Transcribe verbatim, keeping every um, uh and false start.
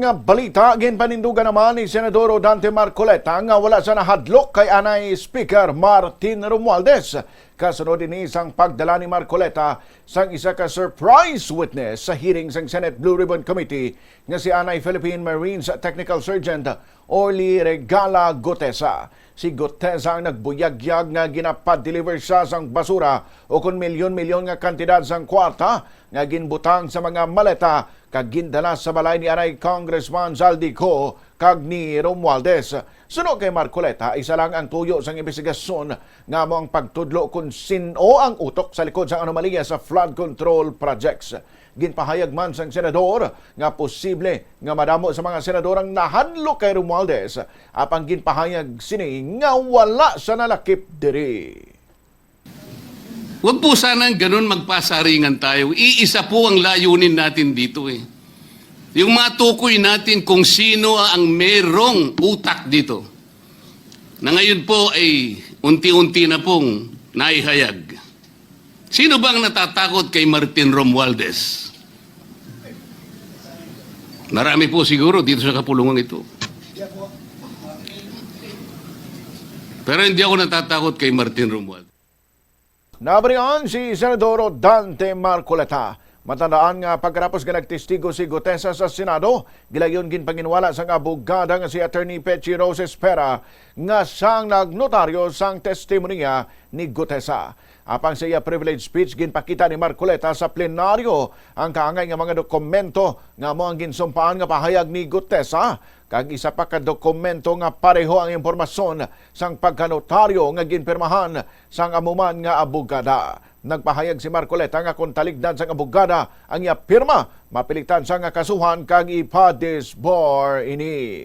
Nga balita, ginpanindugan naman ni Senador Rodante Marcoleta nga wala sa nahadlok kay anay Speaker Martin Romualdez. Kasunod ini sang pagdala ni Marcoleta sang isa ka surprise witness sa hearing sang Senate Blue Ribbon Committee nga si anay Philippine Marines Technical Sergeant Orly Regala Gutesa. Si Gutesa ang nagbuyagyag nga ginapa-deliver siya sang basura o kon milyon-milyon nga kantidad sang kwarta nga ginbutang sa mga maleta kag gindala sa balay ni anay Congressman Zaldy Co kag ni Romualdez. Suno kay Marcoleta, isa lang ang tuyo sang imbestigasyon nga amo ang pagtudlo kon sin-o ang utok sa likod sang anomalya sa flood control projects. Ginpahayag man sang senador nga posible nga madamo sa mga senador ang nahadlok kay Romualdez, apang ginpahayag sini nga wala sa nalakip diri. Huwag po sanang ganun magpasaringan tayo. Iisa po ang layunin natin dito eh. Yung matukoy natin kung sino ang merong utak dito. Na ngayon po ay unti-unti na pong naihayag. Sino ba ang natatakot kay Martin Romualdez? Marami po siguro dito sa kapulungan ito. Pero hindi ako natatakot kay Martin Romualdez. Nabrihan si Senador Dante Marcoleta. Matandaan nga pagkatapos nga nagtestigo si Gutesa sa Senado, gilayon ginpanginwala sang abogada nga si Attorney Pechi Rose Espera nga sang nagnotaryo sang testimonya ni Gutesa. Apang sa iya privilege speech, ginpakita ni Marcoleta sa plenaryo ang kaangay nga mga dokumento nga amo ang ginsumpaan nga pahayag ni Gutesa, kag isa pa ka dokumento nga pareho ang impormasyon sang pagkanotaryo nga ginpirmahan sang amo man nga abogada. Nagpahayag si Marcoleta nga kon taligdan sang abogada ang iya pirma, mapilitan siya nga kasuhan kag ipa-disbar ini.